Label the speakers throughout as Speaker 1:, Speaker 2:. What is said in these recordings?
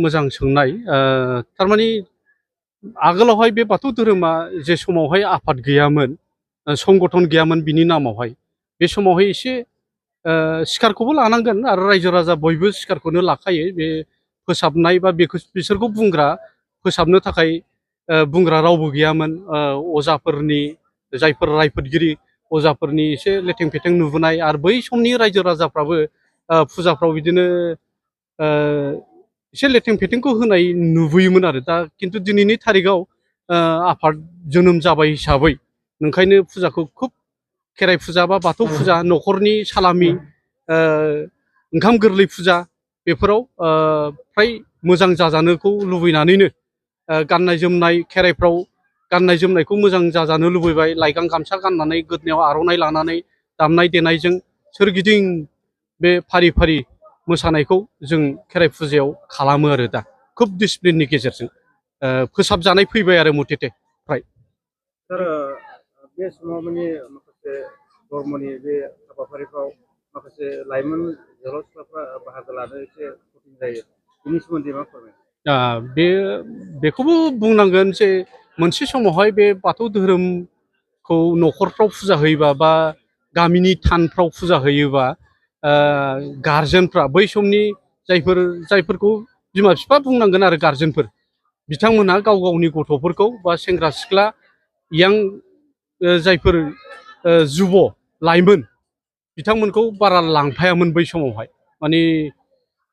Speaker 1: मोजां सोंनाय थारमानि आगोलावहाय बे बाथौ धोरोमा जे समावहाय आफाद गैयामोन संगठन गैयामोन बिनि नामावहाय बे समावहाय एसे सिखारखौबो लानांगोन आरो रायजो राजा बयबो सिखारखौनो लाखायो बे फोसाबनाय बा बेखौ बिसोरखौ बुंग्रा फोसाबनो थाखाय बुंग्रा रावबो गैयामोन अजाफोरनि जायफोर रायफोदगिरि अजाफोरनि एसे लेथें फेथें नुबोनाय आरो बै समनि रायजो राजाफ्राबो फुजाफ्राव बिदिनो एसे लेथें फेथेंखौ होनाय नुबोयोमोन आरो दा खिन्थु दिनैनि थारिखआव आफाद जोनोम जाबाय हिसाबै ओंखायनो फुजाखौ खुब खेराइ फुजा बा बाथौ फुजा न'खरनि सालामि ओंखाम गोरलै फुजा बेफोराव फ्राय मोजां जाजानोखौ लुबैनानैनो गाननाय जोमनाय खेराइफ्राव गाननाय जोमनायखौ मोजां जाजानो लुबैबाय लाइगां गामसा गाननानै गोदनायाव आर'नाइ लानानै दामनाय देनायजों सोरगिदिं बे फारि फारि मोसानायखौ जों खेराइ फुजायाव खालामो आरो दा खुब डिसिप्लिननि गेजेरजों फोसाबजानाय फैबाय आरो मथेथे फ्राय
Speaker 2: सार बे समाव माने माखासे धर्मनि बे हाबाफारिफ्राव माखासे लाइमोन जोहोलाव सिख्लाफ्रा बाहागो लानो एसे कठिन जायो बिनि सोमोन्दै मा फोरमायनो
Speaker 1: बेखौबो बुंनांगोन जे मोनसे समावहाय बे बाथौ धोरोमखौ न'खरफ्राव फुजा होयोबा बा गामिनि थानफ्राव फुजा होयोबा गारजेनफ्रा बै समनि जायफोरखौ बिमा बिफा बुंनांगोन आरो गारजेनफोर बिथांमोनहा गाव गावनि गथ'फोरखौ बा सेंग्रा सिख्ला यां जायफोर जुब लाइमोन बिथांमोनखौ बारा लांफायामोन बै समावहाय माने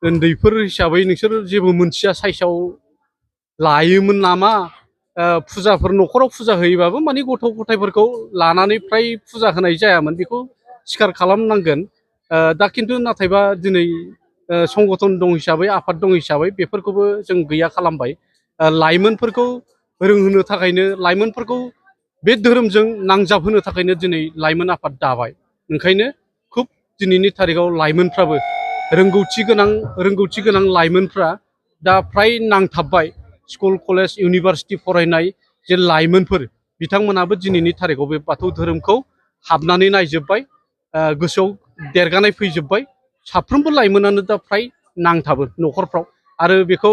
Speaker 1: उन्दैफोर हिसाबै नोंसोर जेबो मोनथिया साइसआव लायोमोन नामा फुजाफोर न'खराव फुजा होयोबाबो माने गथ' गथायफोरखौ लानानै फ्राय फुजा होनाय जायामोन बेखौ स्वीकार खालामनांगोन दा खिन्थु नाथायबा दिनै संगठन दं हिसाबै आफाद दं हिसाबै बेफोरखौबो जों गैया खालामबाय लाइमोनफोरखौ रोंहोनो थाखायनो लाइमोनफोरखौ बे धोरोमजों नांजाबहोनो थाखायनो दिनै लाइमोन आफाद दाबाय ओंखायनो खुब दिनैनि थारिखआव लाइमोनफ्राबो रोंगौथि गोनां लाइमोनफ्रा दा फ्राय नांथाबबाय स्कुल कलेज इउनिभारसिटि फरायनाय जे लाइमोनफोर बिथांमोनाबो दिनैनि थारिखआव बे बाथौ धोरोमखौ हाबनानै नायजोब्बाय गोसोआव देरगानाय फैजोब्बाय साफ्रोमबो लाइमोनानो दा फ्राय नांथाबो न'खरफ्राव आरो बेखौ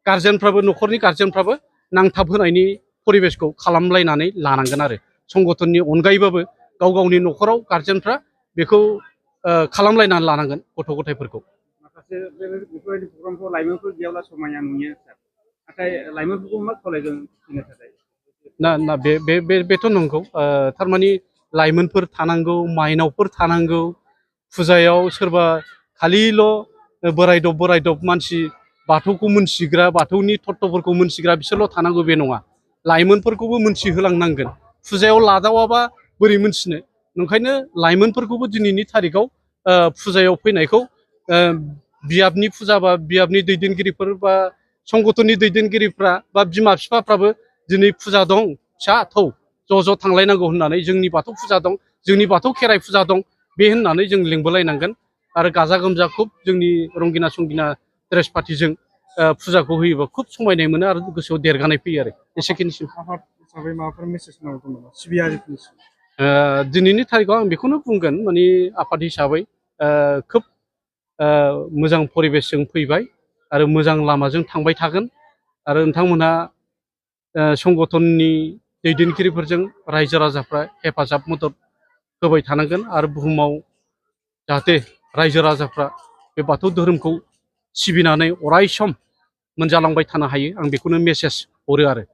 Speaker 1: गारजेनफ्राबो न'खरनि गारजेनफ्राबो नांथाब होनायनि परिबेसखौ खालामलायनानै लानांगोन आरो संगठननि अनगायैबाबो गाव गावनि न'खराव गारजेनफ्रा बेखौ खालामलायनानै लानांगोन गथ' गथायफोरखौ
Speaker 2: माखासे बेफोरबायदि प्रग्रामखौ लाइमोनफोर गैयाब्ला समायना नुयो नाथाय लाइमोनफोरखौ मा खावलायगोन फिनो थाखाय
Speaker 1: ना बेथ' नंगौ थारमानि लाइमोनफोर थानांगौ माइनावफोर थानांगौ फुजायाव सोरबा खालिल' बोरायदब मानसि बाथौखौ मोनथिग्रा बाथौनि तत्त्वफोरखौ मोनथिग्रा बिसोरल' थानांगौ बे नङा लाइमोनफोरखौबो मोनथिहोलांनांगोन फुजायाव लादावाबा बोरै मोनथिनो ओंखायनो लाइमोनफोरखौबो दिनैनि थारिखआव फुजायाव फैनायखौ बियाबनि फुजा बा बियाबनि दैदेनगिरिफोर बा संगठननि दैदेनगिरिफ्रा बा बिमा बिफाफ्राबो दिनै फुजा दं फिसा थौ ज' थांलायनांगौ होननानै जोंनि बाथौ फुजा दं जोंनि बाथौ खेराइ फुजा दं बे होननानै जों लिंबोलायनांगोन आरो गाजा गोमजा खुब जोंनि रंगिना संगिना ड्रेस पार्टिजों फुजाखौ होयोबा खुब समायनाय मोनो आरो गोसोआव देरगानाय फैयो आरो एसेखिनिसिम
Speaker 2: आफाद हिसाबै माबाफोर मेसेज नांगौ दं नामा सिबियारिफोरनिसिम
Speaker 1: दिनैनि थारिखआव आं बेखौनो बुंगोन माने आफाद हिसाबै खोब मोजां परिबेसजों फैबाय आरो मोजां लामाजों थांबाय थागोन आरो नोंथांमोनहा संगठननि दैदेनगिरिफोरजों रायजो राजाफ्रा हेफाजाब मदद होबाय थानांगोन आरो बुहुमाव जाहाथे रायजो राजाफ्रा बे बाथौ धोरोमखौ सिबिनानै अराय सम मोनजालांबाय थानो हायो आं बेखौनो मेसेज हरो आरो